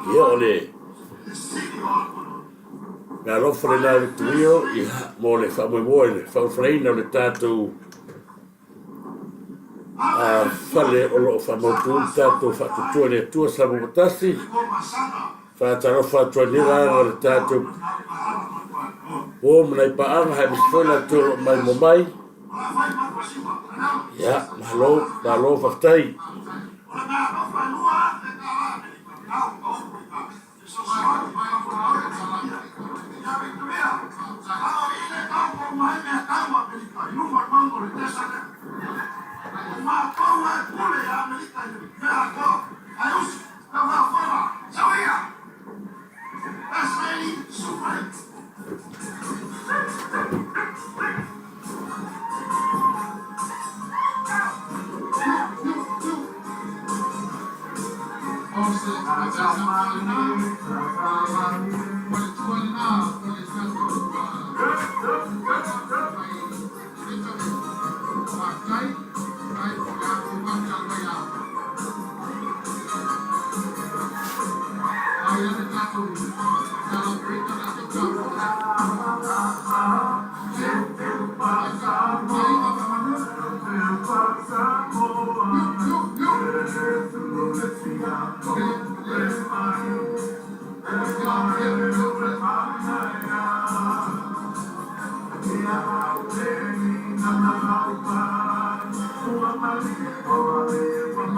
Ia, o le meaalofa lena i le Tuio ia, mo le faamoemoe i le faaulufaleina o le tatou fale o lo o faamautu le tatou faatuatua i le Atua Samoa Tasi. Faatalofa atu ai lenei vaega o le tatou po ma nai paaga aemaise foi latou o lo o maimoa mai. Ia, malo, malo faafetai.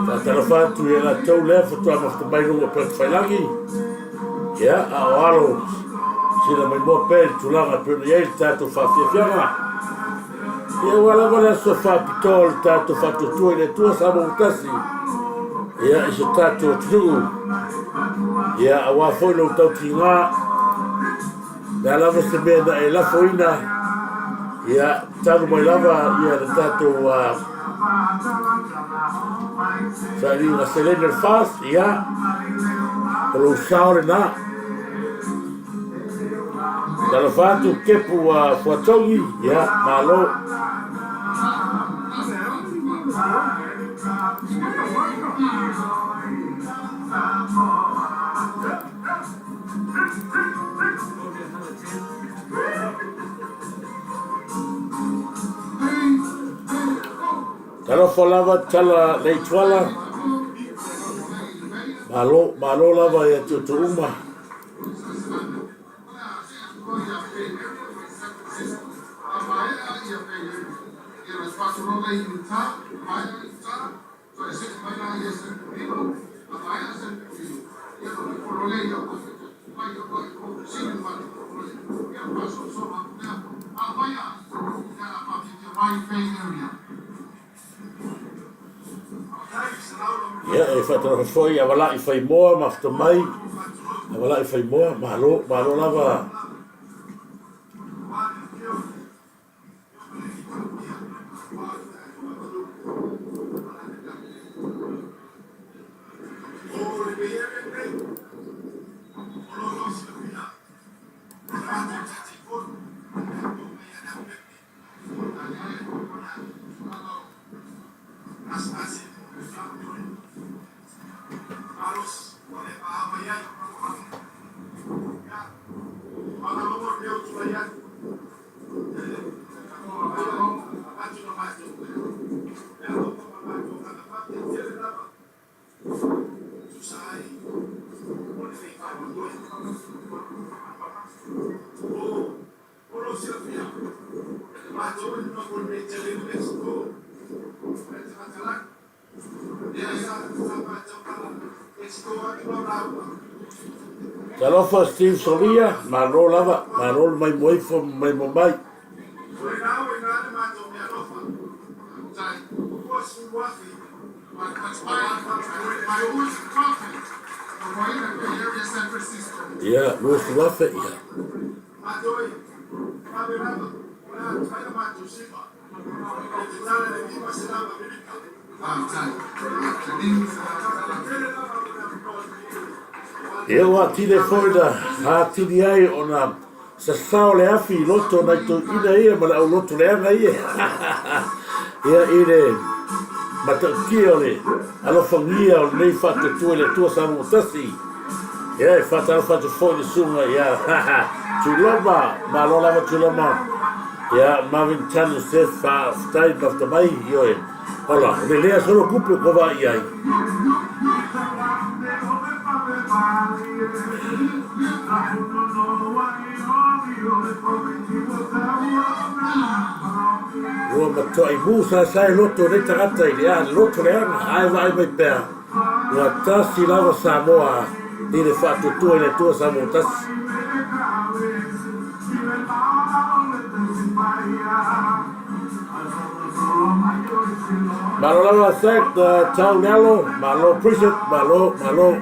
Faatalofa atu ia latou lea faatoa mafuta mai luga o Upegatafailagi, ia, a o alo sila maimoa pea i le tulaga e pei ona i ai le tatou faafiafiaga. Ia ua lava le aso faapitoa o le tatou faatuatua i le Atua Samoa ua tasi, ia, i so tatou atunuu, ia, aua foi lou tautiga, le a lava se mea na e lafoina, ia, talu mai lava ia le tatou sailiga seleni o le FAST, ia, o lou sao lena. Talofa atu Kepu ua Fuatogi, ia, malo. Talofa lava tala Leituala. Malo, malo lava ia te outou uma. Ia, e faatalofa foi i Avalai Faimoa mafuta mai. Avalai Faimoa, malo, malo lava. Talofa Steve Solia, malo lava, malo le maimoa ifo ma maimoa mai. Ia, 20,000, ia. Ia, ua atili foi na atili ai ona sasao le afi i loto o nai toeaiina ia ma le au loto leaga ia. Ia, i le matautia o le alofagia o lenei faatuatua i le Atua Samoa Tasi. Ia, e faatalofa atu foi i le susuga ia Tuiloma, malo lava Tuiloma. Ia, Marvin Tan Joseph, faafetai mafuta mai, ioe. Ola, o le lea solo kupe ko va i ai. Ua matuai mu saesae loto nei tagata i le a le loto leaga, ae vaai mai pea, ua tasi lava Samoa i le faatuatua i le Atua Samoa tasi. Malo lava Zac Tau Lealo, malo Bridget, malo, malo.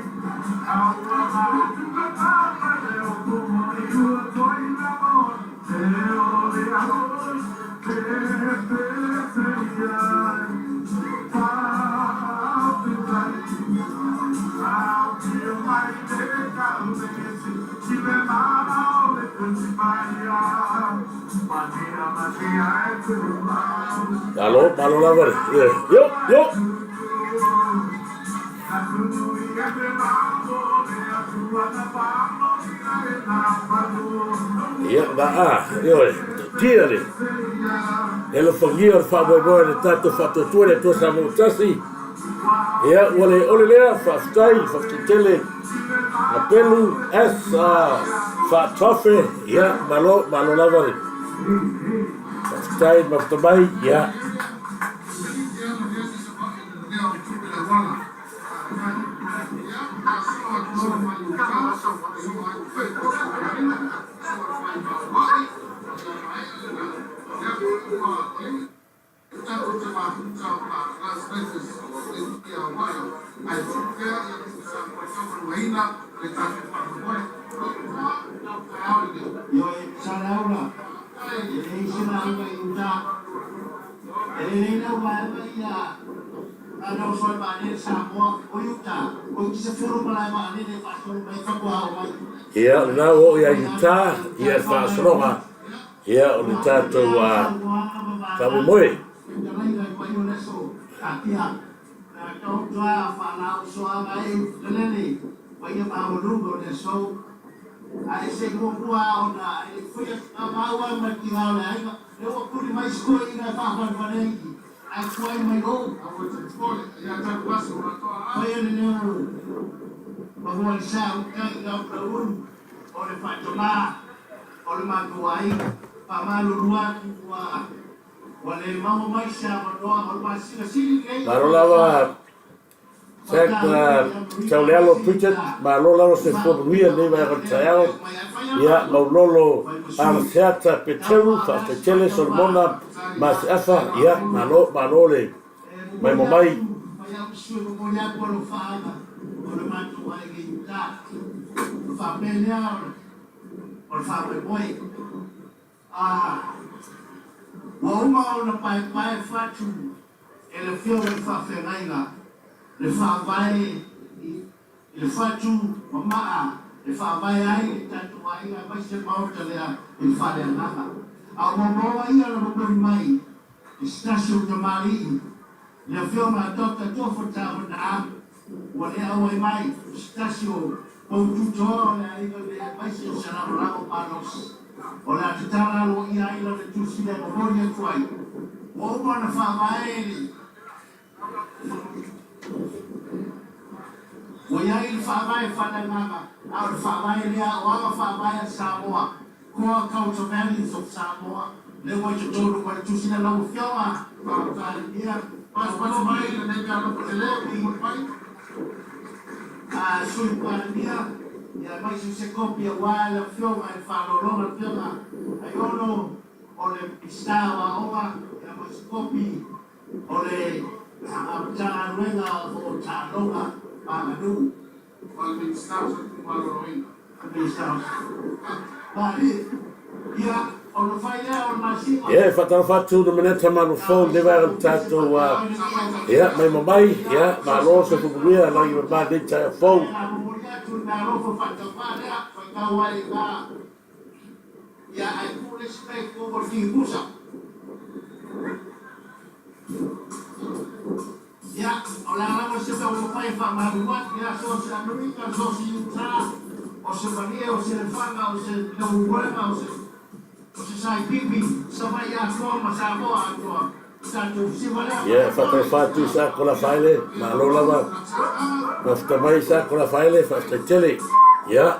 Malo, malo lava le. Yo, yo. Ia, ma a, ioe, tia le. E alofagia o le faamoemoe o le tatou faatuatua i le Atua Samoa Tasi. Ia, ua le ole lea, faafetai, faafetai tele. Apelu S. Faatofe, ia, malo, malo lava le. Faafetai, mafuta mai, ia. Ia, o lena ua oo ia Utah, ia le faasologa, ia o le tatou faamoemoe. Malo lava Zac Taulealo Bridget, malo lava soifua manuia lenei vaega o le taeao. Ia, Maulolo Agaseata Peteru, faafetai tele, Solomona Maseafa, ia, malo, malo le maimoa mai. Ua uma ona paepae fatu e le Afioga i le Faafeagaiga le Faavae i le fatu ma maa E faavae ai le tatou aiga aemaise le Maota lea i le faaleagaga. A o moomooga ia na momoli mai e se tasi o tamalii, le Afioga a Doctor Tofa Tavanaa, ua le auai mai, o se tasi o poututoa o le aiga lea aemaise o se lagolago malosi. O le a tatala aloaia ai lana tusi lea e momoli atu ai, ua uma ona faavae le Ua i ai le faavae faaleagaga, a o le faavae lea o aga faavae a Samoa, Core Culture Values of Samoa, lea ua i totonu ma le tusi lea lau Afioga Palemia, Pasipasi mai lenei mea alofa tele o momoli mai. A Sui Palemia, ia aemaise se kopi aua le Afioga i le faaaloaloga le Afioga Aiono o le Minisita o Aoga, ia ma se kopi o le Matagaluega o Taaloga ma Aganuu. Ma le Minisita o Soifua Maloloina. Minisita o Malie, ia, ona fai lea o le masima. Ia, e faatalofa atu le Maneta Malofou i lenei vaega o le tatou ia, mai ma mai, ia, malo se fuafuaga, lagi ma lenei taeao fou. A momoli atu le meaalofa faatauvaa lea, faitau ai i ina, ia, ae tuu le isi mea i tua mo le tigipusa. Ia, o le a lava se mea ua mafai e faamalulu atu, ia, so o se Amerika, so o se Utah, o se Malie, o se Lefaga, o se Leulumoega, o se o se Saipipi, Savaii atoa ma Samoa atoa, tatou siva lea. Ia, e faatalofa atu i Sako Lafaele, malo lava. Mafuta mai Sako Lafaele, faafetai tele. Ia.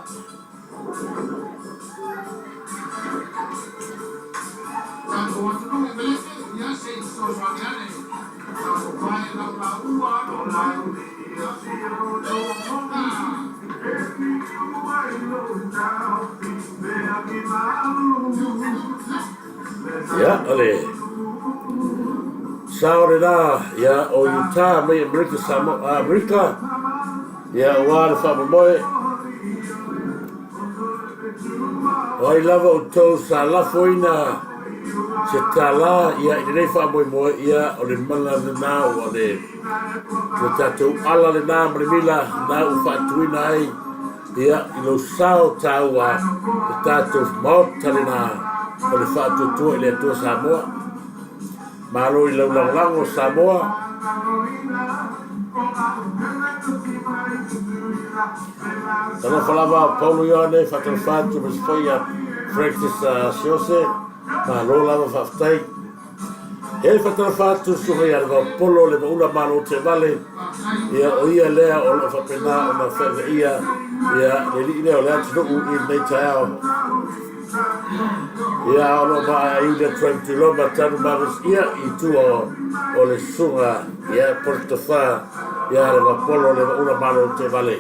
Tatou atunuu i Meleke, ia se i fesoasoani ane. Tatou pae lau laua alo lau. Ia, Ia, o le sao lena, ia, o Utah mai Amerika Samoa, Amerika, ia, aua le faamoemoe. O ai lava outou sa lafoina se tālā, ia, i lenei faamoemoe, ia, o le mana lena ua le, le tatou ala lena ma le mila na ua faatuina ai, ia, i lou sao tāua, le tatou Maota lena o le faatuatua i le Atua Samoa. Malo i lau lagolago Samoa. Talofa lava Paulo Ioane, faatalofa atu ma se foi ia Francis Siose, malo lava faafetai. E faatalofa atu susuga ia Levapolo le Maula Malo Tevale, ia o ia lea o loo faapena ona feaveaia ia le alii lea o le atunuu i lenei taeao. Ia o loo maaaiuli atu ai ma Tuiloma tanu malosi ia i tua o le susuga ia Politofa ia Levapolo le Maula Malo Tevale.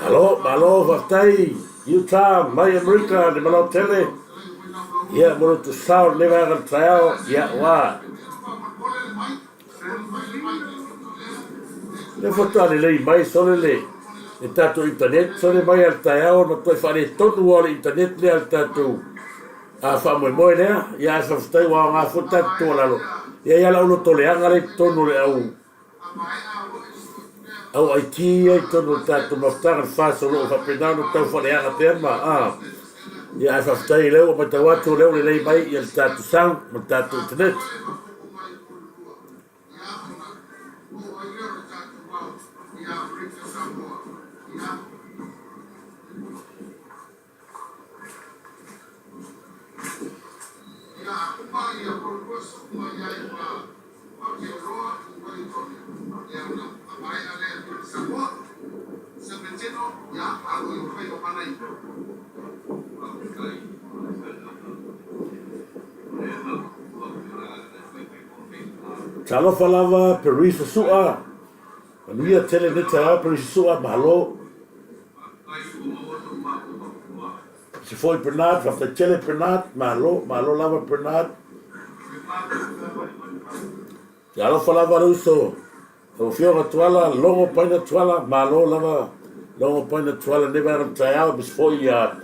Malo, malo, faafetai Utah mai Amerika le malao tele. Ia, mo le tusao lenei vaega o le taeao, ia, ua. Le faatoa lelei mai sole le le tatou internet sole mai a le taeao na toe faaletonu lava o le internet lea le tatou a faamoemoe lea. Ia, ae faafetai ua aoga foi le tatou tuualalo. Ia, ia lau lotoleaga lea i totonu o le au au IT ia i totonu o le tatou mafutaga le FAST o lo o faapena ona tau faaleaga pea ma a. Ia, ae faafetai lea ua matau atu lea ua lelei mai ia le tatou sound ma le tatou internet. Talofa lava Perisa Sua. Manuia tele lenei taeao Perisa Sua, malo. Se foi Bernard, faafetai tele Bernard, malo, malo lava Bernard. Te alofa lava le uso, lau afioga Tuala, Logo Paina Tuala, malo lava Logo Paina Tuala lenei vaega o le taeao, aemaise foi ia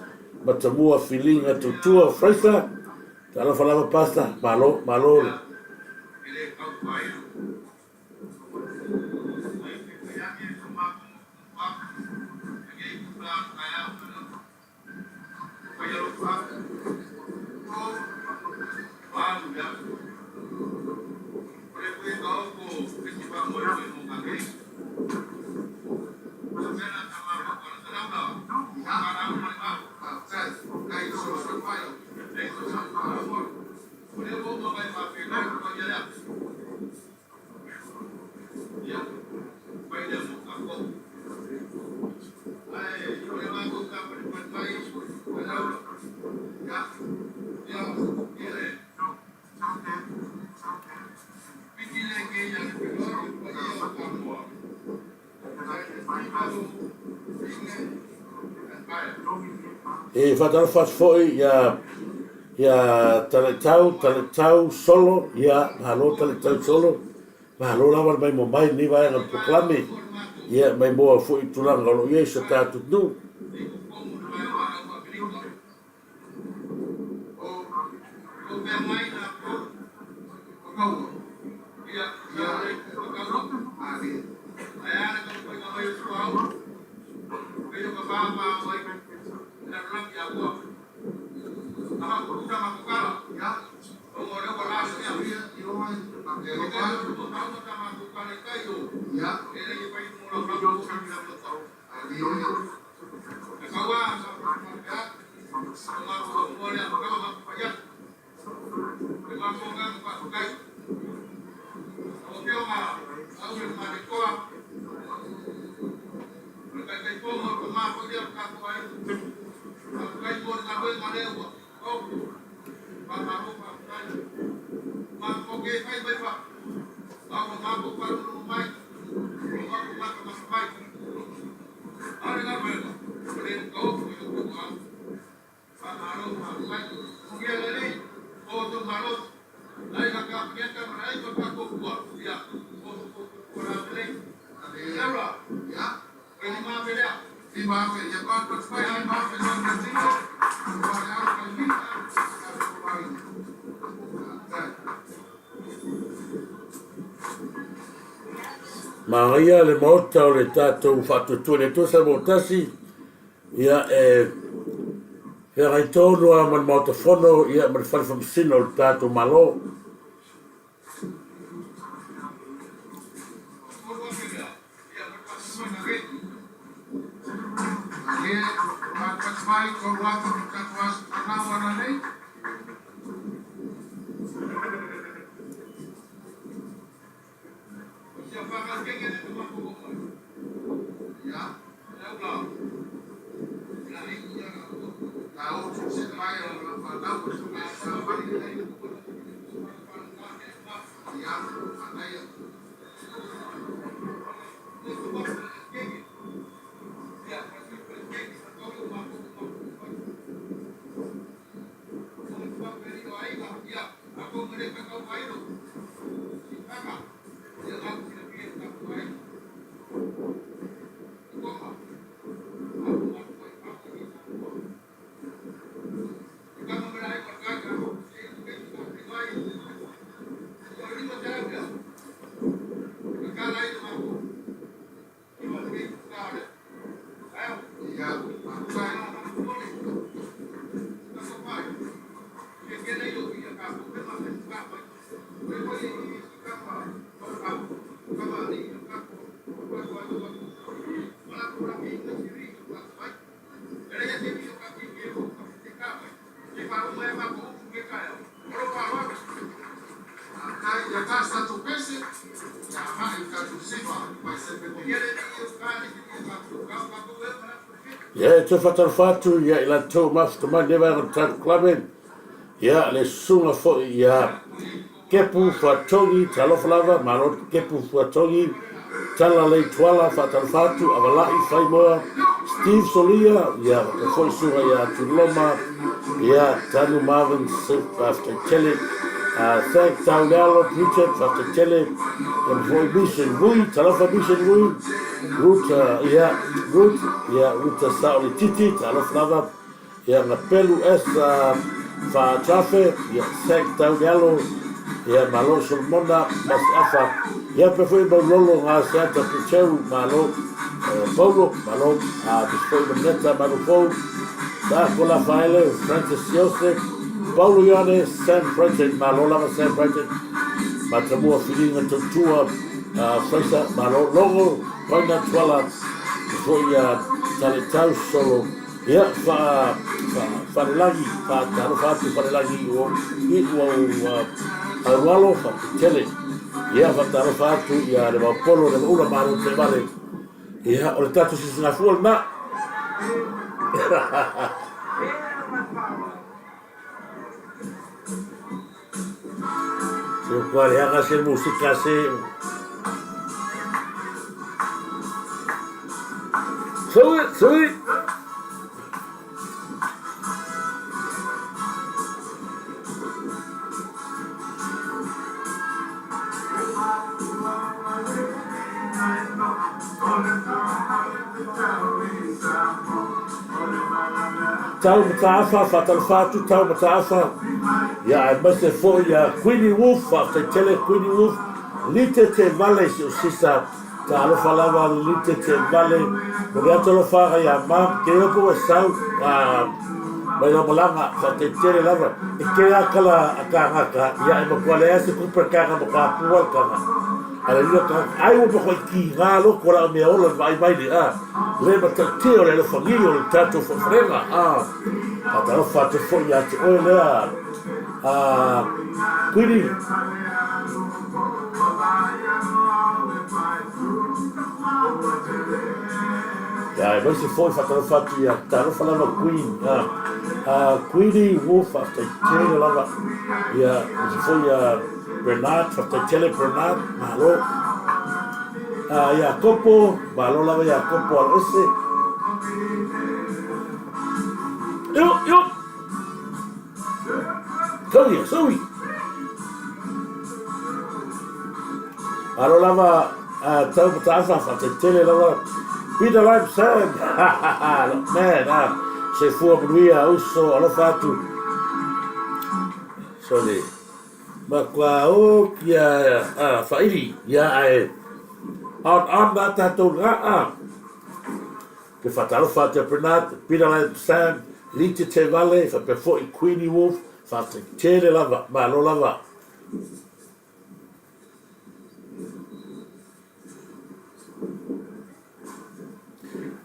Matamua Filiga Tautua Fraser, te alofa lava Pastor, malo, malo le. E faatalofa atu foi ia ia Taletau, Taletau Solo, ia malo Taletau Solo, malo lava le maimoa mai i lenei vaega o le polokalame, ia maimoa foi i tulaga o lo o i ai si o tatou atunuu. Manaia le Maota o le tatou faatuatua i le Atua Samoa Tasi, ia e feagai tonu lava ma le Maota Fono ia ma le Fale Faamasino o le tatou Malo. Ia, e toe faatalofa atu ia i latou mafuta mai lenei vaega o le tatou club, ia le susuga foi ia Kepu Fuatogi, talofa lava, malo Kepu Fuatogi, Tala Leituala, faatalofa atu, Avalai Faimoa, Steve Solia, ia faapea foi susuga ia Tuloma, ia Tanu Marvin, faafetai tele, Thank Taulealo, Richard, faafetai tele, ia ma foi Mission Vui, talofa Mission Vui, Ruta, ia, Ruth, ia, Ruta Sao le Titi, talofa lava, ia, Gapelu S. Faatafe, ia, Zack Taulealo, ia, malo Solomona, Masiafa, ia, pe foi Maulolo, Gaseata Pucheu, malo, Paulo, malo, a, foi Maneta Malufou, Saako Lafaele, Francis Joseph, Paulo Ioane, Sam Brighton, malo lava Sam Brighton, Matamua Filiga Tautua, Fraser, malo, Logo, Paina Tuala, foi a Taletau Solo, ia, wha, wha, wharelagi, wha, talofa atu wharelagi o, i ua o aualo, wha tele, ia, wha talofa atu ia le Vaupolo, le Vaula, malo te vale, ia, o le tatou sisigafua lena. Se kua leaga se musika se. Sui, sui. Tau mataafa, faatalofa atu, tau mataafa. Ia, aemaise foi ia Queenie Wolf, faafetai tele Queenie Wolf, lite te vale si o sisa, talofa lava lite te vale, mo le atu alofa aga ia mam, ke opo e sau, mai lau malaga, faafetai tele lava, e ke a kala a kāngaka, ia e makua lea se kupe kānga ma kā pua le kānga. A le lua ka, ai ua makua i ki ngā loko la o mea ola le vaai mai le, a, le matautia o le alofangi o le tātou whawharenga, a, faatalofa atu foi ia te oe lea, a, Queenie. Ia, aemaise foi faatalofa atu ia talofa lava Queen, a, a Queenie Wolf, faafetai tele lava, ia, aemaise foi ia Bernard, faafetai tele Bernard, malo. A, Iakopo, malo lava Iakopo Aloese. Io, io. Sau ia, sau ia. Alo lava a tau mataafa faafetai tele lava Peter Life Sam man ah soifua manuia uso alofa atu sorry matua o kia faili ia ae on on na tatou na a Ke whakatalofa atu a Bernard, Peter Lamb Sam, Lita Te Vale, whapea foi Queenie Wolf, whātai tele lava, malo lava.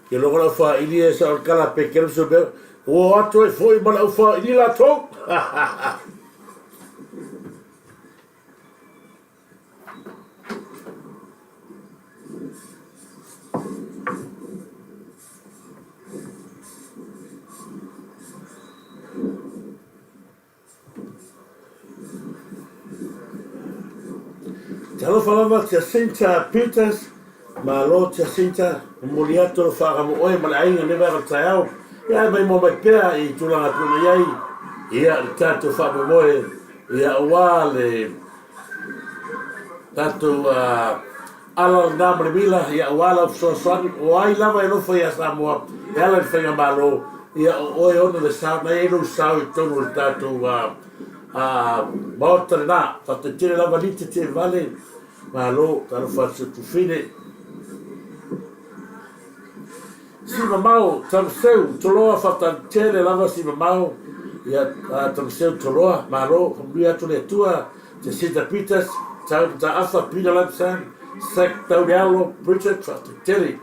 Ke logo lau whaili e sa o kala pe kelu so be, o atu e foi ma lau whaili la tou. Talofa lava Jacinta Peters, malo Jacinta, momoli atu alo faagamo oe ma le aiga nei vaega o le taeao. Ia ae maimoa mai pea i tulaga e pei ona i ai, ia le tatou faamoemoe, ia aua le tatou ala lena ma le mila, ia aua lau fesoasoani, o ai lava e alofa ia Samoa e ala i le faigamalo, ia o oe ona le sao, na i ai lou sao i totonu o le tatou Maota lena. Faafetai tele lava Lita Tevale, malo, talofa atu i Tufine. Simamao Tamaseu Toloa faafetai tele lava Simamao ia Tamaseu Toloa malo faamanuia atu le Atua Jacinta Peters Tau Mataafa Peter Lamsan Zack Taulealo Bridget faafetai tele.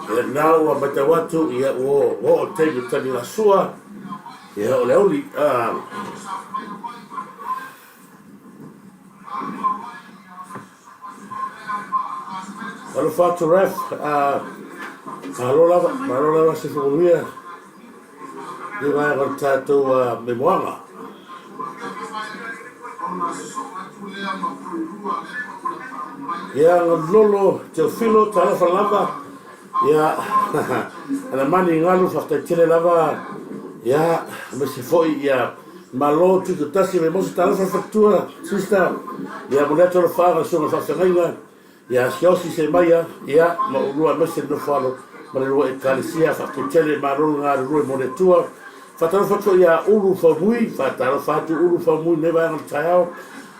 Ia na ua matau atu, ia ua oo le taimi o le taligasua, ia o le auli. Alofa atu Ref, malo lava, malo lava se manuia i vaega o le tatou memoaga. Ia Galolo Teofilo, talofa lava, ia Alamani Galu, faafetai tele lava, ia aemaise foi ia Malo Tuitotasi Vaimoso, talofa le faletua, sister, ia momoli atu alofaaga i le susuga i le faafeagaiga, ia Siaosi Semaia, ia ma oulua aemaise le nofo alo ma le lua Ekalesia, faafetai tele, malo le galulue mo le Atua. Faatalofa atu foi ia Ulu Faumui, faatalofa atu Ulu Faumui i lenei vaega o le taeao,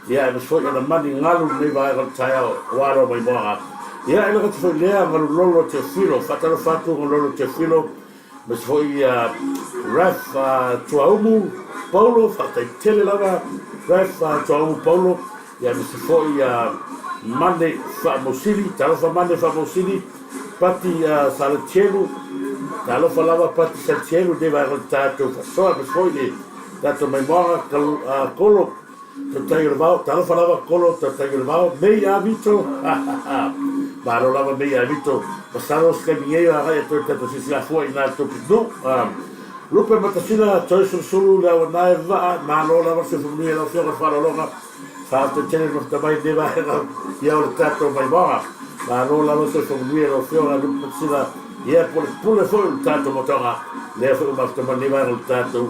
ia aemaise foi Alamani Galu i lenei vaega o le taeao, aua lava maimoaga. Ia e le gata foi i lea, Galulolo Teofilo, faatalofa atu Galulolo Teofilo, aemaise foi ia Ref Tuaumu Paulo, faafetai tele lava Ref Tuaumu Paulo, ia aemaise foi ia Mane Faamausili, talofa Mane Faamausili, Pati Salatielu, talofa lava Pati Salatielu, lenei vaega o le tatou faasoa, aemaise foi le tatou maimoaga Kolo Tautai o le Vao, talofa lava Kolo Tautai o le Vao, Mei a Vito, malo lava Mei a Vito, masalo o se taimi nei o agai atu ai le tatou silasila i ina i le tou pitonuu. Lupe Matasila, Toe Sulusulu, le Auanae Vaa, malo lava le soifua manuia i lau Afioga i le faaaloaloga, faafetai tele le mafuta mai i lenei vaega ia o le tatou maimoaga. Malo lava le soifua manuia i lau Afioga Lupe Matasila, ia po o le pule foi o le tatou motoga, lea foi ua mafuta mai lenei vaega o le tatou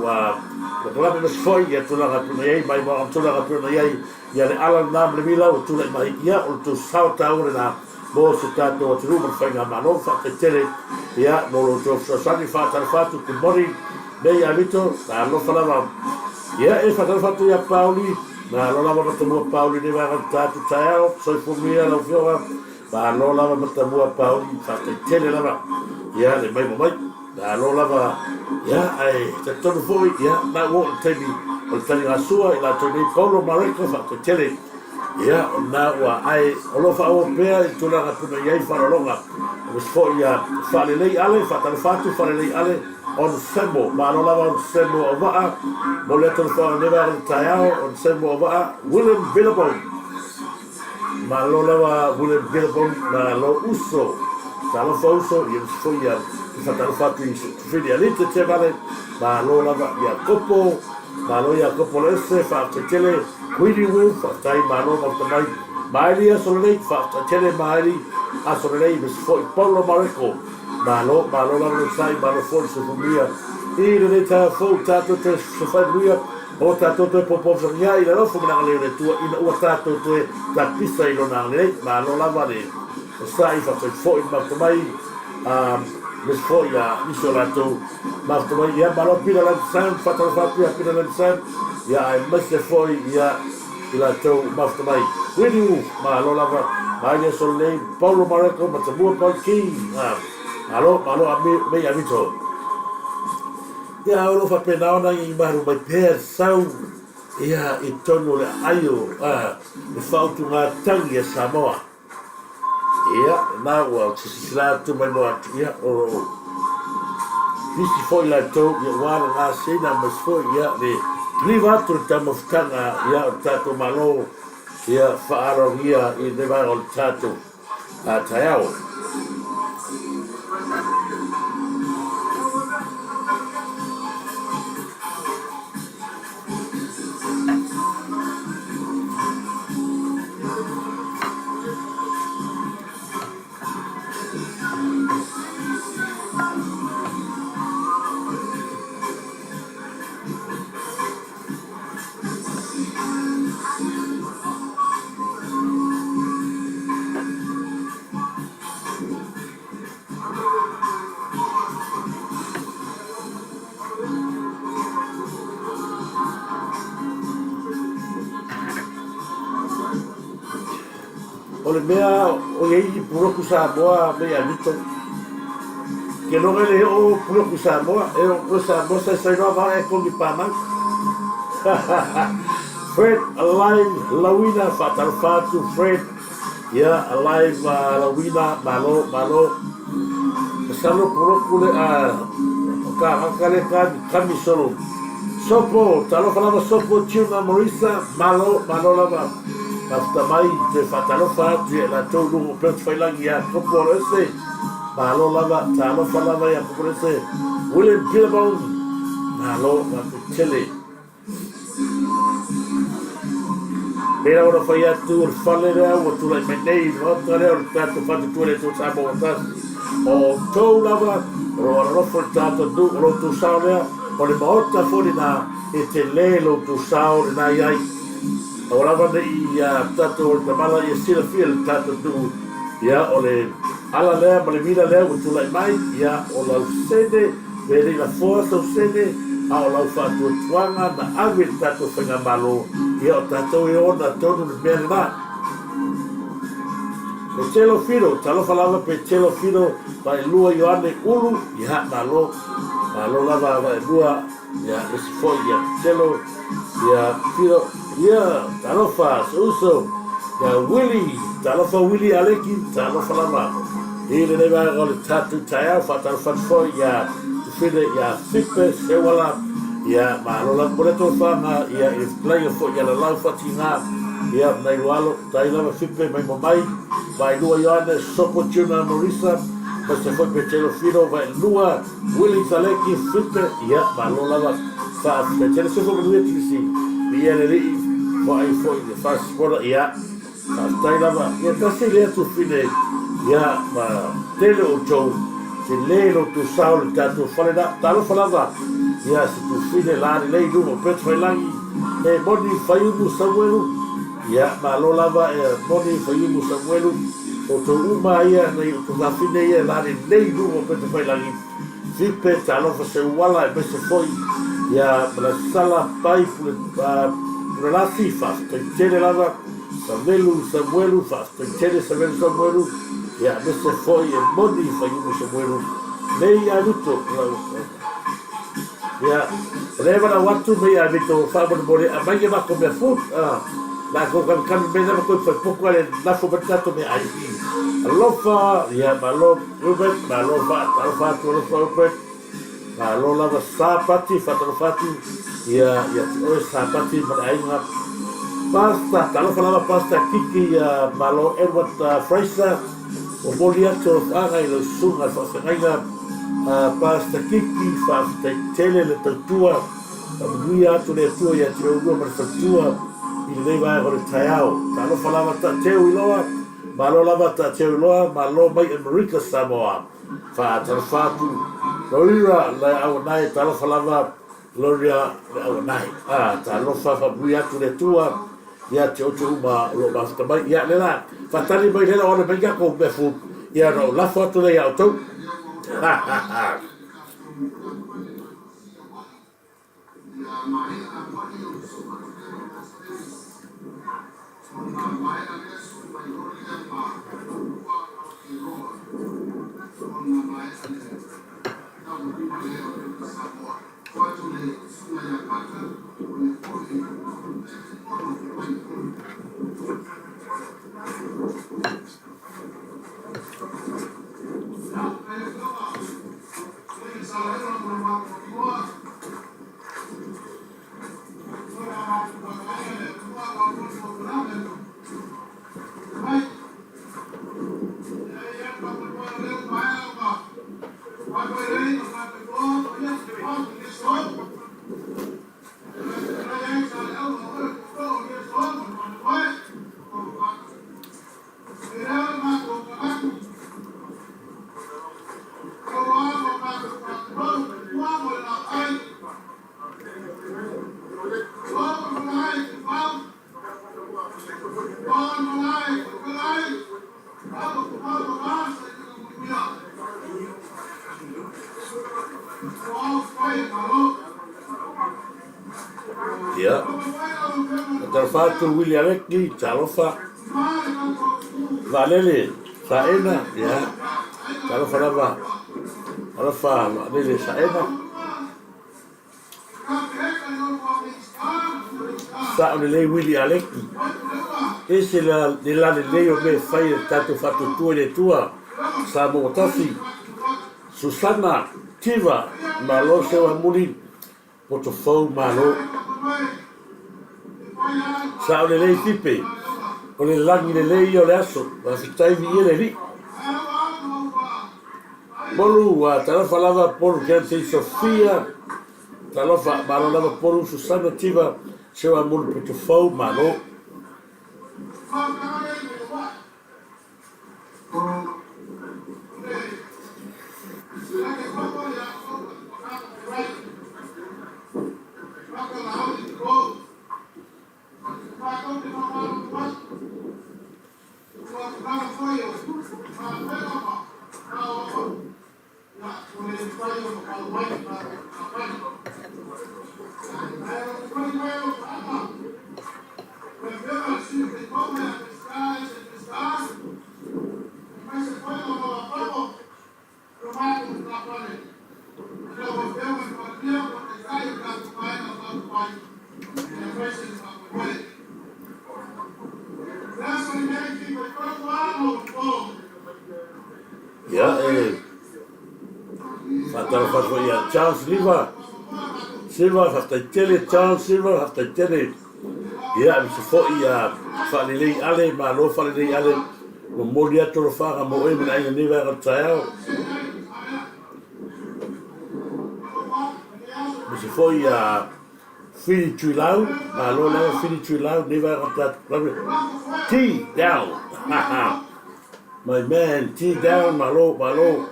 polokalame aemaise foi ia tulaga e pei ona i ai maimoaga ma tulaga e pei ona i ai ia le ala lena ma le mila ua tulai mai ia o le tou sao taua lena mo si o tatou atunuu ma le faigamalo. Faafetai tele ia mo lo outou fesoasoani. Faatalofa atu good morning Mei Alito, talofa lava. Ia e faatalofa atu ia Pauli, malo lava matamua Pauli nei vaega o le tatou taeao, soifua manuia lau afioga. Malo lava matamua Pauli, faafetai tele lava ia le mai ma mai. Malo lava ia ae talitonu foi ia na ua oo le taimi o le taligasua i latou nei Paulo ma Mareko, faafetai tele. Ia, o lena ua ae, o lo o faaauau pea i tulaga e puna i ai faaaloaloga. Aemaise foi ia Faalelei Ale, faatalofa atu Faalelei Ale, Onesemo, malo lava Onesemo Auvaa, momoli atu le fofoga lenei vaega o le taeao, Onesemo Auvaa, William Billabong, malo lava William Billabong, malo uso, talofa uso, ia aemaise foi ia faatalofa atu i Tufili Alite Tevale, malo lava Iakopo, Malo ia Kopolese, faafetai tele. Queenie Wu, faafetai malo mafuta mai. Maeli aso lelei, faafetai tele Maeli aso lelei, mesi foi Paulo Mareko. Malo, malo lava le sai, malo foi le soifua I lenei taeao fou tatou toe sofai manuia, o tatou toe popofogia i le alofa ma le agalelei o le Atua ina ua tatou toe tapisa i lona agalelei. Malo lava le sai, faafetai foi le mafuta mai. Mesi foi ia nisi o latou Mafuta mai, ia malo Peter Lamson, faatalofa atu ia Peter Lamson, ia aemaise foi ia i latou mafuta mai. Willie Wu, malo lava, Maile Sololei, Paulo Mareko, Matamua Paul King, malo, malo a mei a Vito. Ia, o lo faapena ona i maru mai pea le sau, ia, i tonu o le aio, le faautugatagi a Samoa. Ia, lena ua silasila atu mai mo atu, ia, o lo o nisi foi latou, ia, ua alagasiina aemaise foi, ia, le kiliva atu le taumafataga, ia, o le tatou Malo, ia, faaaloalogia i lenei vaega o le tatou taeao. O le mea o i ai ni puloku Samoa me ia mito. Ke loga le o puloku Samoa, e o koe Samoa sai sai loa vaa e kongi pāmau. Fred Alive Lauina, whaatalofa atu Fred. Ia, Alive Lauina, malo, malo. Masalo puloku le a o ka kaka le kami solo. Sopo, talofa lava Sopo, Tuna Marisa, malo, malo lava. Mafuta mai toe faatalofa atu ia i latou luga o Peotofailangi ia Kopo Aloese. Malo lava, talofa lava ia Kopo Aloese. William Billabong, malo, faafetai tele. Pei lava ona fai atu o le fale lea ua tulai mai nei i le maota lea o le tatou faatuatua i le Atua Samoa ua tasi. O outou lava o lo o alolofa i le tatou nuu, o lo outou sao lea, o le maota foi lena e tele lo outou sao lena i ai. Aua lava ne i tatou o le tamala ia silafia i le tatou nuu, ia o le ala lea ma le mila lea ua tulai mai, ia o lau sene, pe le i lafoa sau sene, a o lau faatuatuaga na ave i le tatou faigamalo, ia o tatou e ona tonu le mea lena. Petelo Filo, talofa lava Petelo Filo, Vaelua Ioane Ulu, ia malo, malo lava Vaelua. Ia, isi foi, ia Petelo, ia Filo, ia, talofa, se uso, ia Willie, talofa Willie Aleki, talofa lava. I lenei vaega o le tatou taeao, faatalofa atu foi ia Tufine, ia Fipe, Seuala, ia malo lava mo le tofaga, ia i le fetalaiga foi ia Lalau Fatiga, ia nai Lualo, tai lava Fipe mai mo mai, Vaelua Ioane, Sopo Tuna Marisa, aemaise foi Petelo Filo, Vaelua, Willie Taleki Fipe, ia malo lava faafetai tele soifua manuia Tulisi viia le alii foai foi le fasipola ia faafetai lava ia tasi lea tufine ia ma tele outou tele lo outou sao le tatou fale la talofa lava ia se tufine la lelei luga o Pet Failangi e moni Faiumu Samuelu ia malo lava e moni Faiumu Samuelu outou uma ia nei outou fafine ia la lelei luga o Pet Failangi Fipe talofa Seuala aemaise foi ia Malasala Pai Pule Pulelasi faafetai tele lava Savelu Samuelu faafetai tele Savelu Samuelu ia aemaise foi e moni Faiumu Samuelu nei Aluto ia o lea e valaau atu nei Aluto faamolemole aumai le matou mea food. Lākou kamikami mai lava koe whaipoku ale lafo mai tatou mea ai. Alofa, ia malo Rupert, malo whaatalofa atu alofa Rupert. Malo lava Sapati, whaatalofa atu ia ia te oe Sapati ma le aiga. Pasta, talofa lava Pasta Kiki, ia malo Edward Fraser. Momoli atu alofaaga i lau susuga i le faafeagaiga Pasta Kiki, faafetai tele le tautua. Faamanuia atu le Atua ia te oulua ma le faletua i lenei vaega o le taeao. Talofa lava Taateu Iloa, malo lava Taateu Iloa, malo mai Amerika Samoa. Faatalofa atu Loira Leauanae, talofa lava Gloria Leauanae. Ah, talofa faamanuia atu le Atua ia te outou uma o lo o mafuta mai. Ia, lea la, faatali mai lea la o ale mai tatou mea food, ia ona ou lafo atu lea ia outou. Ha ha ha. Ia. Talofa atu Willie Aleki, talofa. Vaalele, Saena, ia. Talofa lava. Talofa Vaalele Saena. Sao lelei Willie Aleki. Ese le la lelei o mea e fai e le tatou faatuatua i le Atua. Samoa tasi. Susana Tiva, malo seu amuli. Poto fou malo. Sao lelei Fipe. O le lagi lelei ia o le aso. Faafetai viia le Alii. Polu, talofa lava Polu Kelsey Sofia. Talofa, malo lava Polu Susana Tiva Sewa Mulu Poto fou malo. Ia, e faatalofa atu foi ia Charles Silva. Silva, faafetai tele Charles Silva, faafetai tele. Ia, aemaise foi ia Faalelei Ale, malo Faalelei Ale, momoli atu alofaga mo oe ma le aiga nei vaega o le taeao. Aemaise foi ia Fili Tuilau, malo lava Fili Tuilau, nei vaega o le taeao. T down. My man, T down, malo, malo.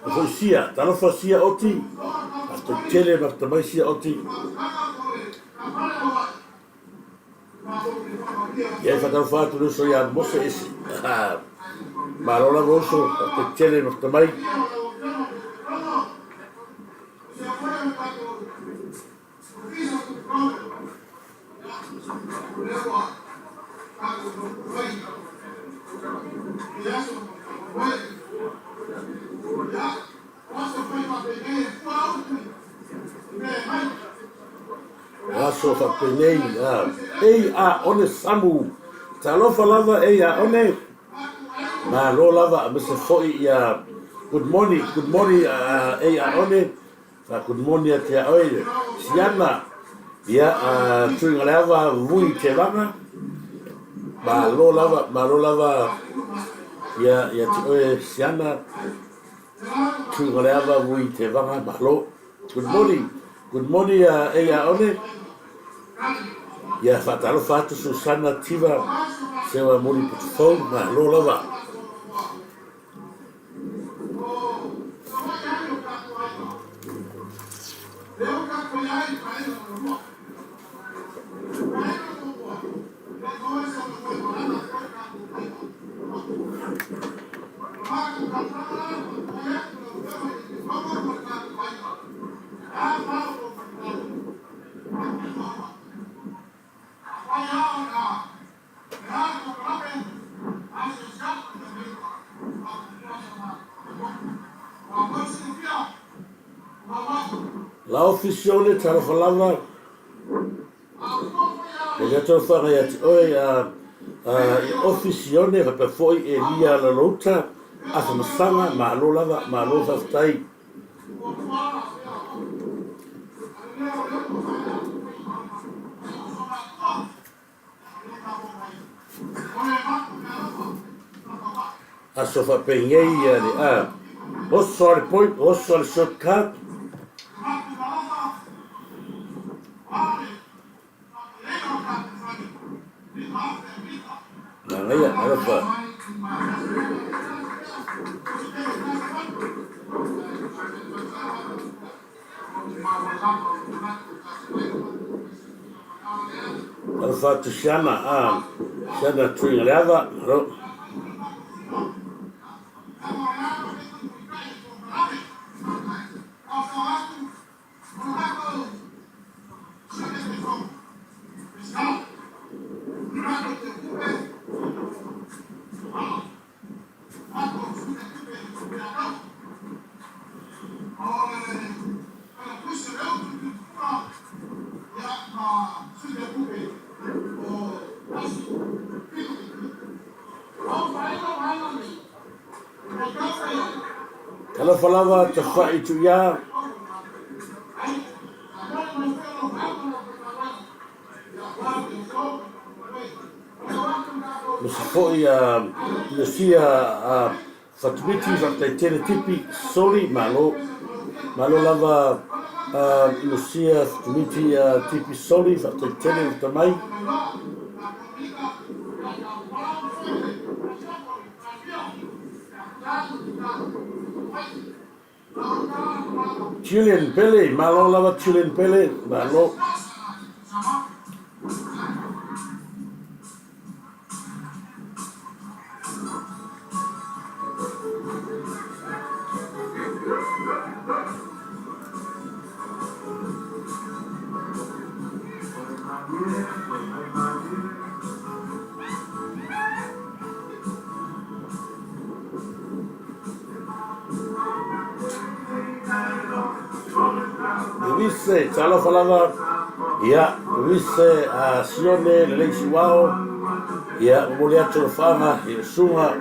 E foi sia, talofa sia oti, faafetai tele mafuta mai sia oti. Ia e faatalofa atu le uso ia Mose Ese. Malo lava uso, faafetai tele mafuta mai. O aso aso faapenei, ei a one samu. Talofa lava ei a one, malo lava aemaise foi ia good morning, good morning ei a one, fa good morning atu ia oe Siana, ia Tuigaleava Vui Tevaga, malo lava, malo lava ia ia te oe Siana. Tuigaleava Vui Tevaga, malo. Good morning, good morning ei a one. Ia faatalofa atu Susana Tiva Sewa Moli Putufou, malo lava. Laofi Sione, talofa lava. E le talofaga ia te oe a i Ofi Sione faapea foi Elia Lalouta, Afamasaga, malo lava, malo faafetai. Aso faapengei ia le a oso a le point, oso a le short card. Manaia, alofa. Alofa atu Siana, a Siana Tuigaleava, alo. Talofa lava Tafai Tuia. Mese foi a Iosia a Fatumiti faafetai tele Tipi Soli malo malo lava a Iosia Fatumiti a Tipi Soli faafetai tele le mai. Julian Pele, malo lava Julian Pele, malo. Luise, talofa lava, ia, Luise a Sione, lelei Siuao, ia, momoli atu alofaga i le susuga.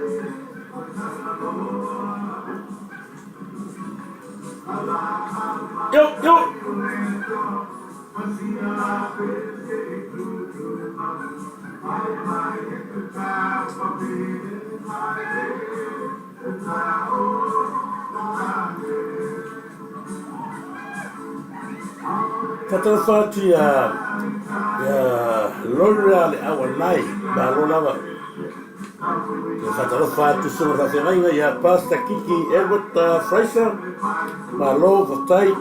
Yo, yo! Faatalofa atu ia ia Lola le Auanai, malo lava. Ia faatalofa atu susuga faafeagaiga ia Pastor Kiki Edward Fraser, malo faafetai.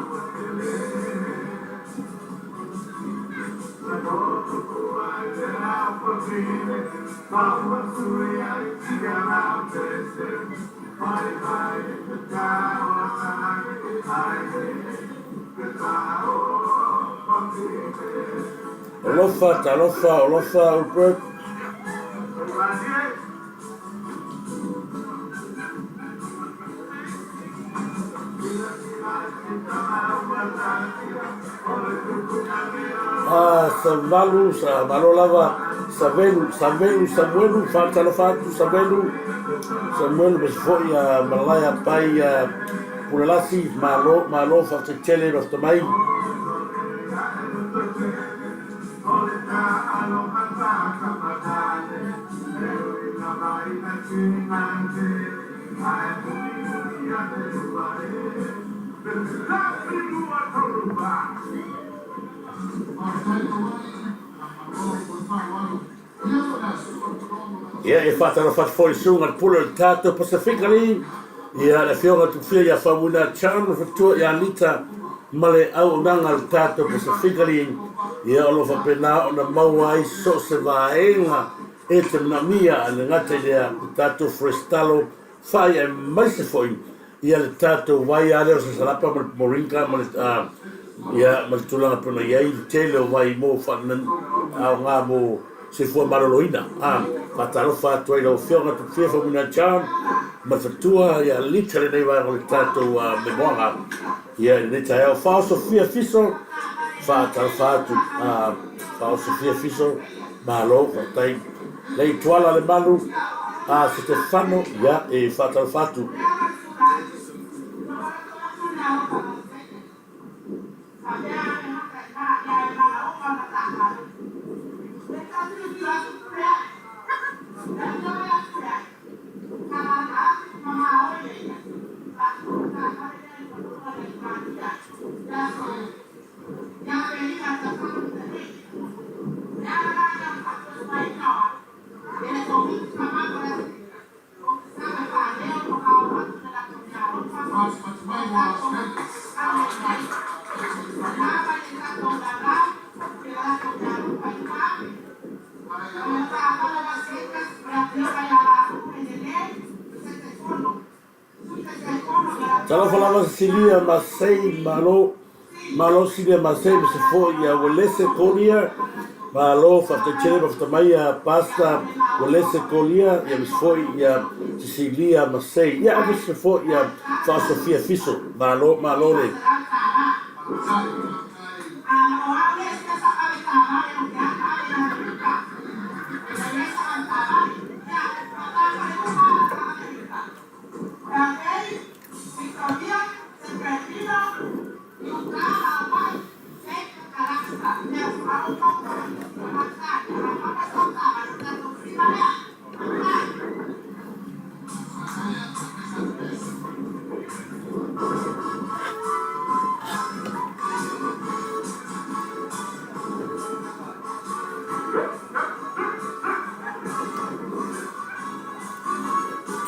Alofa, talofa, alofa, Ulbert. Savalu, sa malo lava Savelu, Savelu, Samuelu, faatalofa atu Savelu, Samuelu ma se foi a Malaia Pai a Pulalasi, malo, malo faafetai tele mafata mai. Ia, e faatalofa atu foi i susuga i le pule o le tatou Pasefika Alii, ia le Afioga i le Tupufia ia Faumuina Chan, le Faletua ia Lita ma le auaunaga a le tatou Pasefika Alii, ia o lo o faapena ona maua ai so o se vaega e te manaomia, ae le gata i lea, le tatou fresh talo fai aemaise foi ia le tatou vai lava lea o Sasalapa ma le Moringa ma le ia ma le tulaga pei ona i ai le tele o vai mo aoga mo soifua maloloina. A faatalofa atu ai lau Afioga Tupufia Faumuina John ma le faletua ia Lita lenei vaega o le tatou memoaga ia i lenei taeao. Faaosofia Fiso, faatalofa atu Faaosofia Fiso, malo faafetai. Leituala Lemalu a Setefano, ia e faatalofa atu. Talofa lava Silia Masei, malo, malo Silia Masei, ma se foi ia Uelese Kolia, malo faafetai tele ma fata mai ia Pasta Uelese Kolia, ia ma se foi ia Cecilia Masei, ia ma se foi ia Faasofia Fiso, malo, malo le.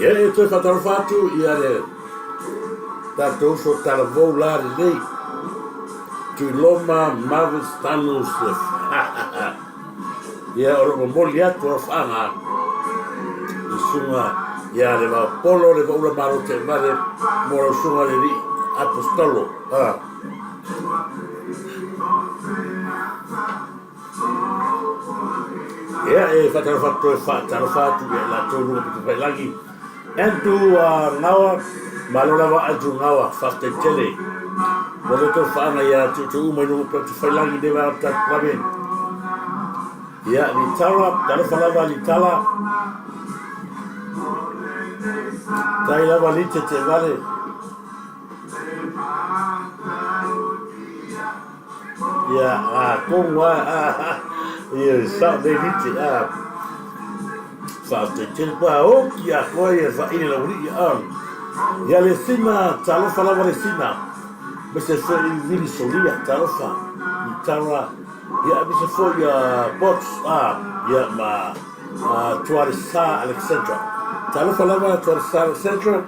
Ia e toe faatalofa atu ia le tatou uso talavou la lenei Tuiloma Marvin Stanus. Ia o lo o momoli atu alofaaga i susuga ia le Vaopolo le Vaula Malo Teevale mo lau susuga le alii Apostolo. Ia e faatalofa atu toe faatalofa atu ia i latou luga pito pailagi. Andrew Ngawa, malo lava Andrew Ngawa, faafetai tele. Mo le tou faaga ia tuutuu uma i luga pito pailagi nei vaega o tatou Palamene. Ia, Litala, talofa lava Litala. Tai lava Lite te vale. Ia, a, kongu a, a, a, ia, sao nei lite, a, faafetai tele pa oki a koe ia whaine lau alii, a, ia le sina, talofa lava le sina, me se foi i vili solia, talofa, i tara, ia, me se foi a box, a, ia, ma, a, Tuaresa Alexandra, talofa lava Tuaresa Alexandra.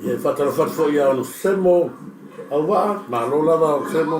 Ia, e faatalofa atu foi ia Semo Auvaa, malo lava Semo.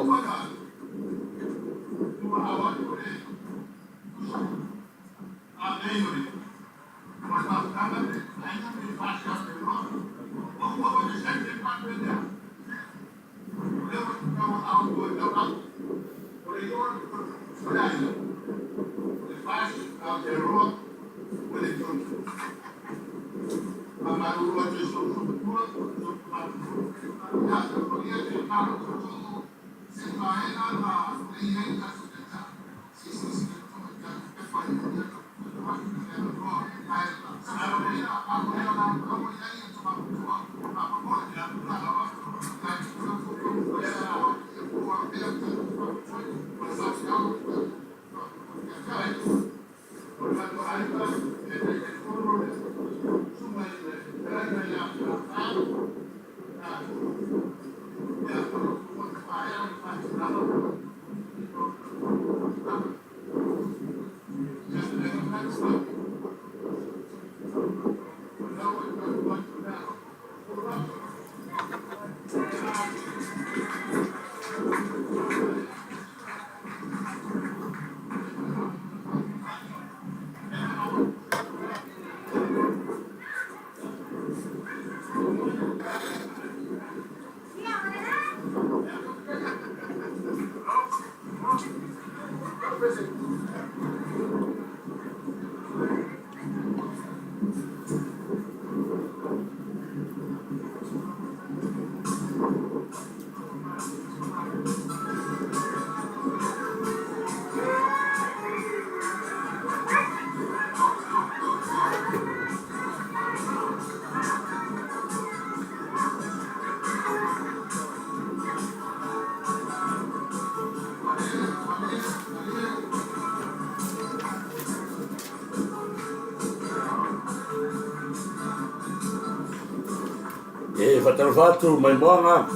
E faatalofa atu Maimoaga,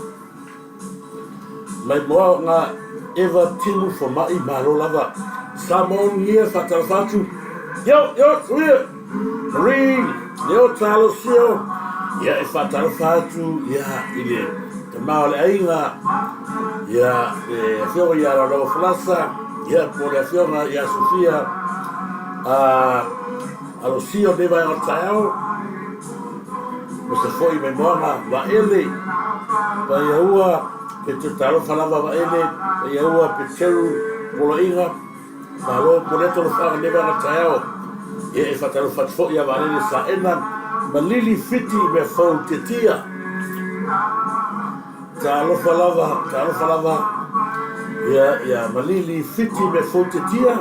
Maimoaga Eva Timu Fomai, malo lava. Samoa Unia, faatalofa atu. Yo, yo, suia! Marie, Leo Talosio, ia e faatalofa atu, ia, i le tama o le aiga, ia, le afioga ia Laulaua Falasa, ia, po le afioga ia Sofia, Alosio nei vaega o le taeao, ma se foi Maimoaga Vaele, Paiaua, Petero talofa lava Vaele, Paiaua, Peteru, Poloaiga, Malo Poleto Lofaga nei vaega o le taeao, ia e faatalofa atu foi ia Valele Saena, ma Lili Fiti mea fou Tiatia. Talofa lava, talofa lava, ia, ia Malili Fiti mea fou Tiatia,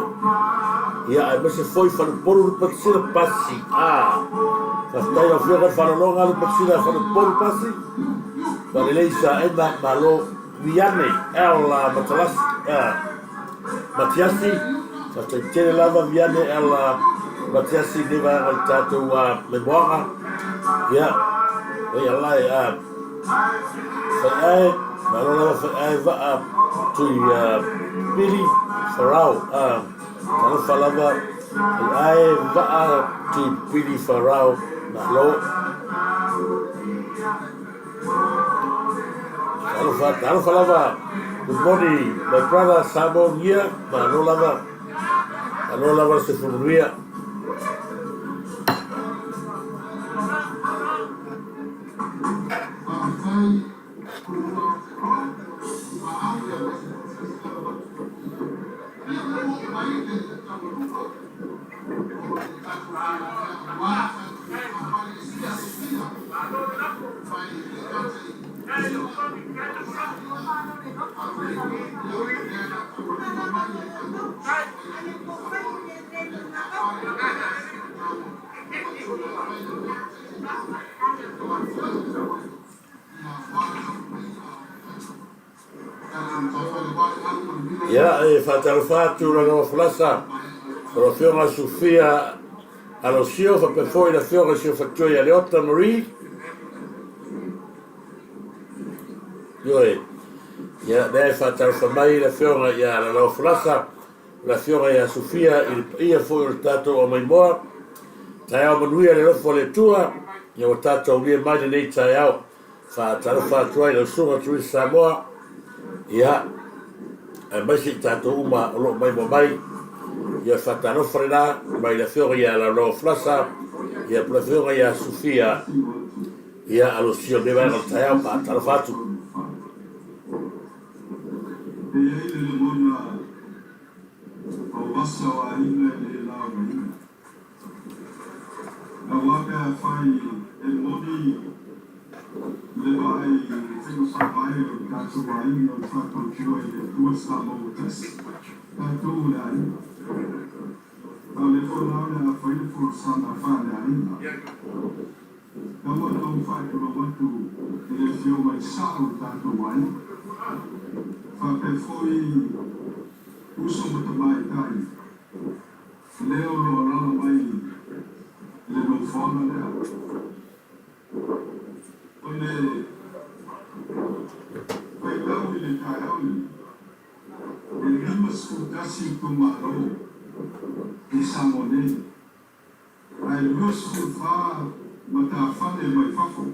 ia aemaise foi Falepolu Lupematasila Pasi. Ah, faafetai lau Afioga i le faalologa Lupematasila Falepolu Pasi, Valelei Saena, malo Viane L Matalasi, Matiasi, faafetai tele lava Viane L Matiasi nei vaega o le tatou Maimoaga, ia, oi alai, Faiae, malo lava Faiae vaa tui Pili Farao, talofa lava Faiae vaa tui Pili Farao, malo. Talofa, talofa lava. Good morning, my brother Samoa Ngia, malo lava. Malo lava le soifua manuia. Ia, e faatalofa atu Laloa Falasa, o le Afioga Sufia Alosio, faapea foi le Afioga i si ou faletua ia Leota Marie. Ioe. Ia, lea e faatalofa mai le Afioga ia Laloa Falasa, le Afioga ia Sufia i le paia foi o le tatou aumaimoa. Taeao manuia le alofa o le Atua, ia ua tatou aulia mai lenei taeao. Faatalofa atu ai i lau Susuga Turisi Samoa, ia, aemaise i tatou uma o lo o maimoa mai. Ia faatalofa lena mai le Afioga ia Laulao Falasa, ia po le Afioga ia Sufia, ia Alosio lenei vaega o le taeao. Faatalofa atu. E i ai le lagona o vasa o aiga e le laugaina. Aua pe afai e moni le vaai i le faiga faavae o le tatou aiga o le faatautua i le Atua Samoa ua tasi, tatou o le aiga. A o lea foi la o le a fai le folasaga faaleaiga. Tau ona ou faatulou atu i le afio mai sao o le tatou aiga. Faapea foi uso ma tamaitai lea o lo o alaala mai i le nofoaga lea. O le faitau i le taeao lenei, e 51 itumalo i Samoa nei, ae 24 matafale mai fafo.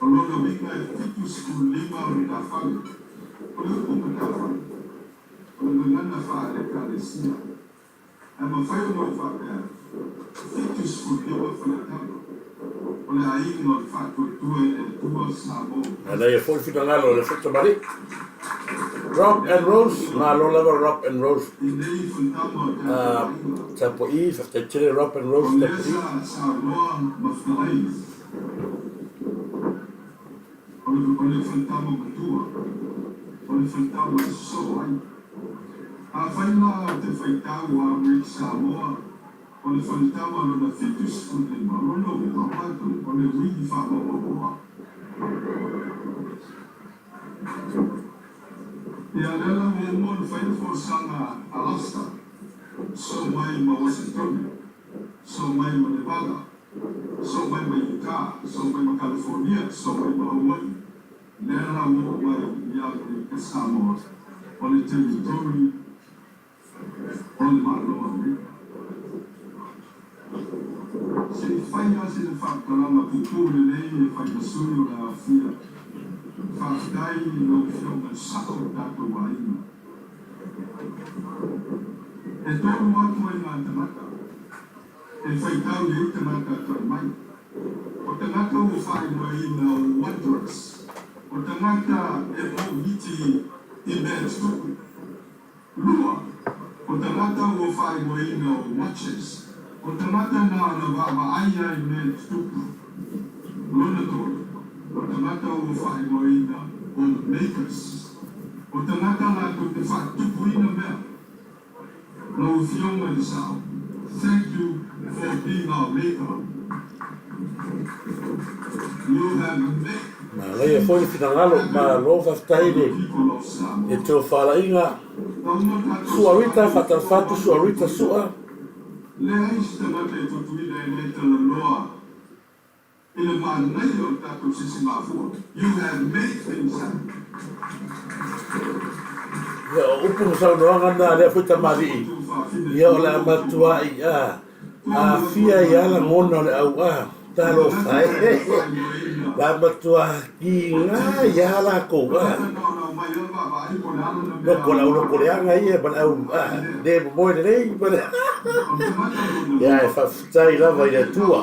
O lona uiga e 75 matafale. O le upu matafale, o le gagana faale-Ekalesia. Ae mafai ona ou faapea atu, 75 faletama o le aiga o le Faatuatua i le Atua Samoa. Manaia foi finagalo o le foi tamalii. Rock and Rose, malo lava Rock and Rose. I nei faletama o tatou aiga. Tapuai, faafetai tele Rock and O Rose lea tapuai. sa saunoa ma fetalai o le faletama matua, o le faletama e sosoo ai. Afai la ou te faitau a Amerika Samoa, o le faletama lona 75, o lona uiga o matou, o le uigi faamaomaoa. Ia, lea la ua uma ona fai le folasaga a Lasta, soo mai ma Uasinitone, soo mai ma Nevada, soo mai ma Utah, soo mai ma California, soo mai ma Hawaii. Lea la ua oo mai i Amerika Samoa, o le territory o le Malo o Amerika. Se i fai lava sina faamatalaga puupuu lelei e fai ma sui o le aofia. Faafetai i lau Afioga i le sao o le tatou aiga. E tolu atu ai ngā tagata e faitau i ai tagata toe mai. O tagata ua faaigoaina o wanderers, o tagata e mouiti i mea tutupu. Lua, o tagata ua faaigoaina o watchers, o tagata na ona vaavaai lava i mea tutupu. Lona tolu, o tagata ua faaigoaina o makers, o tagata latou te faatupuina mea. Lau Afioga i le Sao, thank you for being our maker. You have made Manaia foi le things finagalo, happen malo faafetai for the le people of le Samoa. tofalaiga. Na uma tatou Sua Rita, savali i le faatalofa atu Sua Rita 2003, Sua. leai se tagata e tutuila e le talanoa i le manaia o le tatou sisigafua. You have made things happen. Ia, o upu ma saunoaga na a lea foi tamalii, ia o le a matuai a aafia ai lava lagona o le auā. Talofa e! La matua kiga ai lava lakou a loko le au loko leaga ia ma le au a le momoe lelei ma le ia e faafetai lava i le Atua.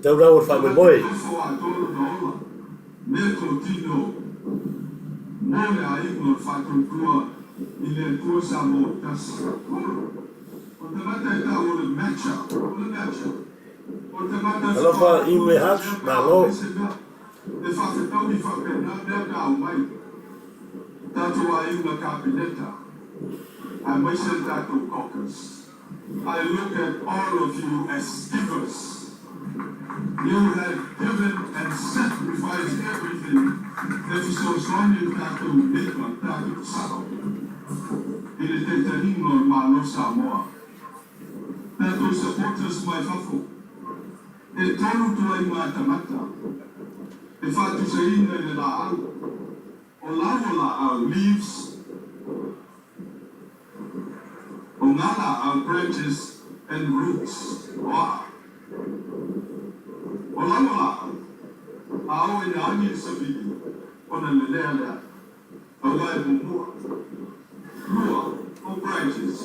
Tau lau o le faamoemoe. Talofa Ime Hutch, malo. I look at all of you as givers. You have given and sacrificed everything e fesoasoani i le tatou leva, le tatou sao i le taitaiga o le Malo Samoa. Tatou supporters mai fafo, e tolu ituaiga tagata e faatusaina i le laau, o lau o laau, leaves, o ngā laau, branches and roots, o aa. O lau o laau, a oo ina agi le savili, ona lelea lea, aua e muamua. Lua, o branches,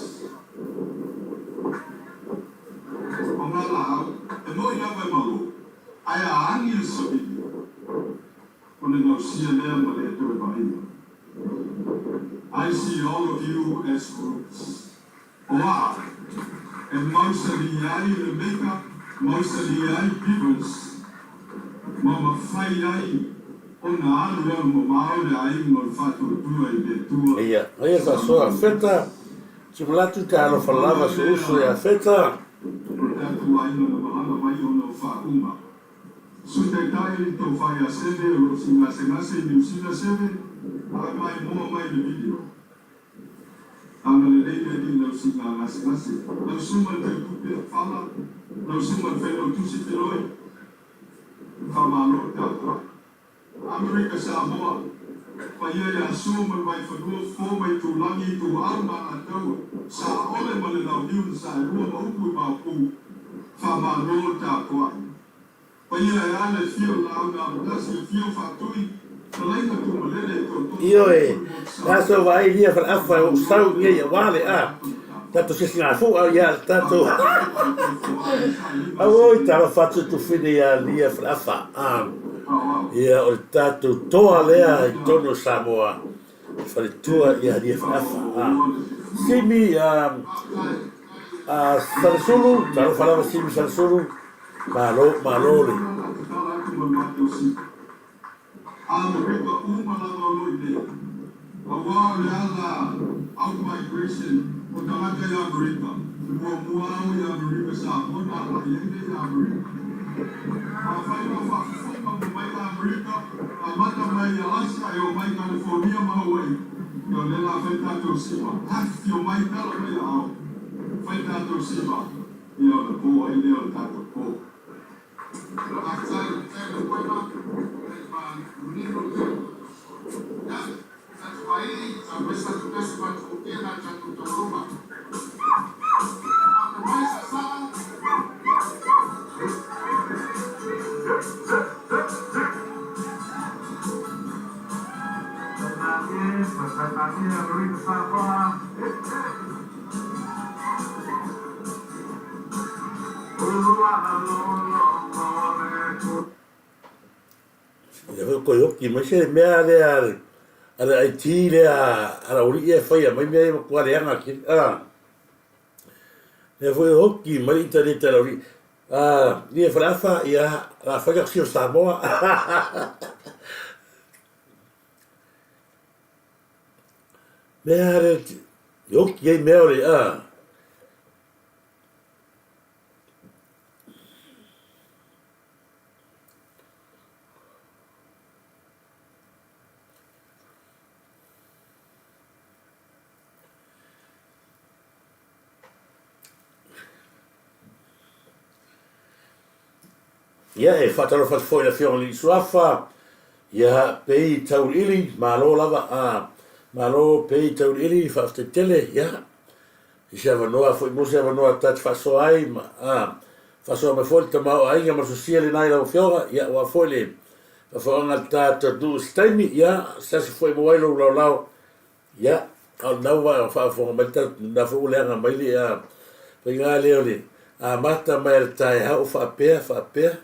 o ngā laau, e moi lava e malo, ae a agi le savili, ona gausia lea ma le toe vaaia. I see all of you as roots. O aa, e mausali ai le make-up, mausali ai givers, ma mafai ai ona alualu mamao le aiga o le Faatuatua i le Atua Ia, ia faasoa Feta, Simalatu talofa O lava le si lea uso ia Feta. o le tatou aiga na malaga mai ona o faauuga. Sui Taitai le tofa ia Seve o lo o siigasegase i Niu Sila Seve a maimoa mai le video. Agalelei le Alii i lau siigagasegase, lau suma le tautupe fala, lau suma le failautusi Feloi, faamalo le tapuai. Amerika Samoa, paia ia Sua ma le Vaifanua, Fofo ma Itulagi, Ituau ma Alataua, Saole ma le Launiu na Saelua ma upu i Maopu, faamalo le tapuai. Paia e a le afio o Laau na Amotasi, afio Faatui, Talaina Tumalele e tootoo Ioe, upu i le Motusamoa, aso vaai lia faleafa e ou faamalo sau le nei aua le tapuai a tatou matau. tatou sisigafua ia le tatou Faamalo le tofoa i sailiga Auoi sili talofa atu tufine ia lia faleafa a aoao. ia o le tatou toa lea i Kapeneta totonu o Samoa faletua e ia lia faleafa a faaoaoa le fiafia. Simi a a Salesulu talofa lava Simi Salesulu malo O malo le le mea la tatala atu ma le matou sii. Amerika uma lava o lo o i inei. Aua o le ala out migration o tagata i Amerika, e muamua au i Amerika Samoa na agai ai lea i Amerika. Afai o faafofoga ma mai Amerika, amata mai i Alaska e oo mai California ma Hawaii, ia o lea la fai tatou siva, afifio mai tala mai aao, fai tatou siva, ia ona po ai lea o le tatou po. Faafetai tele koena e ma manino le Ya, tatou ai sa wesa tu pesi ma tu tena tatou tauluma. Aka mai sa sa Ia foi koe hoki mai se mea lea a le IT lea a la uri e whaia mai mea e matua leanga ki a lea foi hoki mai internet a la uri a lia faleafa ia la whaia sio Samoa mea le hoki ai mea o le a Ia e faatalofa atu foi i le Afioga i le Suafa, ia pei tauiliili, malo lava, a, malo pei tauiliili, faafetai tele, ia, i se avanoa foi mo se avanoa ta te faasoa ai, ma, a, faasoa mai foi le tamaoaiga ma le sosia lena i lau Afioga, ia, aua foi le faafofoga a le tatou atunuu i se taimi, ia, se aso foi e maua ai lou laolao, ia, a o lena ua faafofoga mai le tatou, lena foi ua leaga mai le, a, faiga lea o le amata mai a le taeao o faapea, faapea,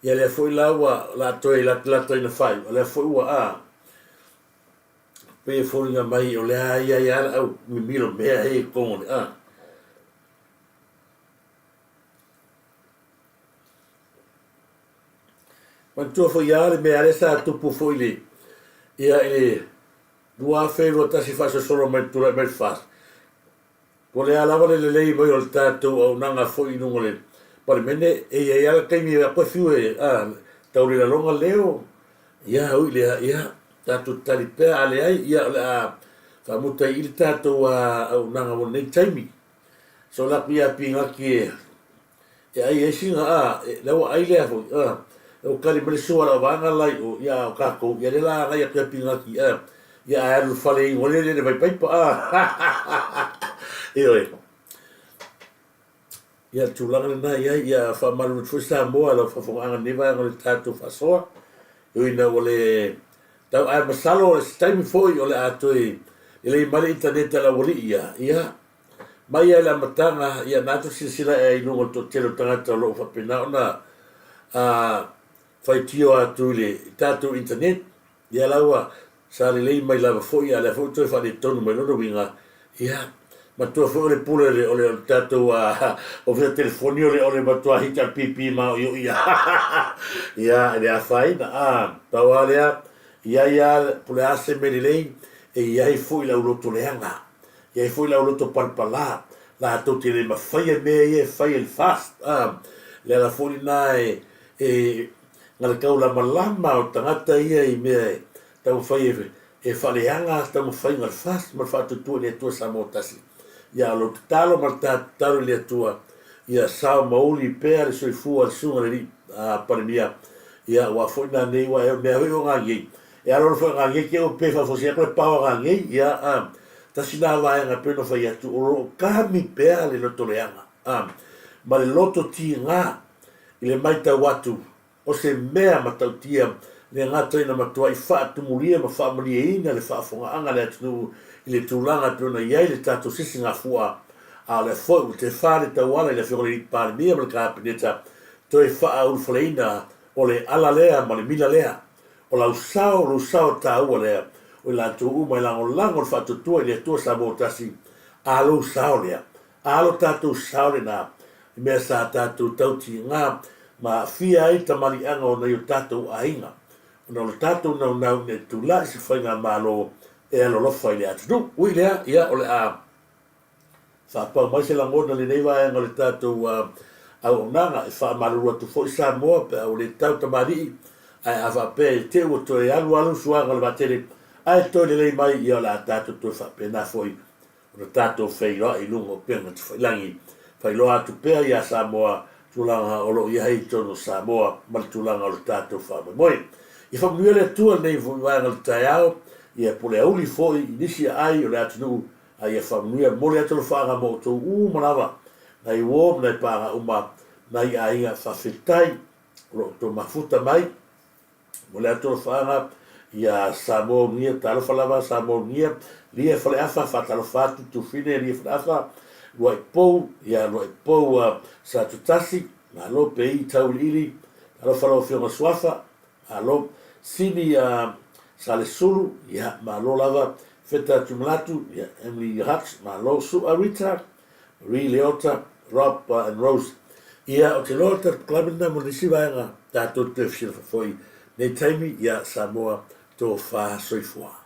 ia lea foi la ua la toe latalata ina faaiu, a lea foi ua, a, pei e foliga mai o lea ia ia le au mimilo mea hei i totonu o le, a. Manatua foi lava le mea lea sa tupu foi i le, ia, i le 2021 faasolosolo mai tulai mai le FAST. Po o le a lava le lelei mai o le tatou auaunaga foi i luga o le Palemene, e i ai lava le taimi e koe fiu e tau le laloga leo, ia ui lea, ia tatou tali pea, a leai, ia o le a faamuta i i le tatou auaunaga mo lenei taimi. So o le atu ia Pinati e e ai ai sina a, lea ua ai lea foi, a, ua tali mai le sua a lau vaega la i o, ia a o tatou, ia lea la agai atu ia Pinati, a, ia ae alu i le fale e inu ai le vai paipa, a, ioe. Ia, le tulaga lena i ai, ia faamalulu atu foi Samoa i lau faafofogaaga i lenei vaega o le tatou faasoa, e ui ina ua le tau, ae masalo o se taimi foi o le a toe lelei mai le internet a le aualii ia, ia, Mai lava i le amataga, ia na atu silasila ea i luga o le toatele o tagata o lo o faapena ona faitio atu i le tatou internet, ia la ua sa lelei mai lava foi, a o lea foi ua toe faaletonu mai. Lona uiga, ia, matua foi o le pule o le tatou ofisa telefoni o le matua hita o le pipi maoioi ia, e le afaina. Pau lava lea, i ai lava, po o le a se mea lelei, e i ai foi le aulotoleaga. I ai foi lau loto palapala, latou te le mafaia mea ia e fai e le FAST. A, le ala foi lena e, e, na le taulamalama o tagata ia i mea e taumafai e, e faaleaga taumafaiga a le FAST ma le faatuatua i le Atua Samoa Tasi. Ia, o lou tatalo ma le ta tatalo i le Atua, ia sao ma uli pea le soifua a le Susuga i le Alii Palemia, ia, aua foi nanei, aua e mea foi o gagei, E aloalo foi a Gagei te o pe faafosi atu le pao a Gagei, ia, a, tasi na vaega e pei ona fai atu, o lo o kami pea le loto leaga, a, ma le loto tiga i le maitau atu o se mea matautia le gata ina matuai faatumulia ma faamalieina le faafogaaga a le atunuu i le tulaga e pei ona i ai le tatou sisigafua, a o lea foi ua tefa le tauala i le Afioga i le Alii Palemia ma le Kapeneta toe faaulufaleina o le ala lea ma le mila lea. O lau sao, lou sao taua lea, o i latou uma e lagolago le faatuatua i le Atua Samoa Tasi, a lou sao lea, a lo tatou sao lena, i mea sa tatou tautiga ma aafia ai tamaliiaga o nai o tatou aiga, ona o le tatou naunau ina ia tulai se faigamalo e alolofa i le atunuu. Ui lea, ia, o le a Faapau mai se lagona i lenei vaega o le tatou auaunaga e faamalulu atu foi Samoa pe a ua le tau tamalii ae a faapea i te ua toe alu alu suaga o le vaatele ae toe lelei mai ia o le a tatou toe faapena foi ona tatou feiloai i luga o upega tafailagi. Failoa atu pea ia Samoa tulaga o lo o i ai i totonu o Samoa ma le tulaga o le tatou faamoemoe. Ia faamanuia le Atua i lenei vaega o le taeao, ia pule auli foi i nisi aai o le atunuu A ia faamanuia momoli atu alofaaga mo outou uma lava, nai uo ma nai paaga uma, nai aiga faafetai o lo outou mafuta mai. Momoli atu alofaaga ia Samoa Unuia, talofa lava Samoa Unuia, Lia Faleafa, faatalofa atu Tufine Lia Faleafa, Luai Pou, ia Luai Pou a Satutasi, malo Pei Tauiliili, talofa lau Afioga Suafa, Malo. Sini a Salesulu, ia, malo lava. Feta Tumalatu, ia, Emily Hutch, malo. Sua Rita, Marie Leota, Rob and Rose. Ia, ou te iloa o le tatou climate lena mo nisi vaega tatou te toe fesilafai foi nei taimi, ia, Samoa, tofa soifua.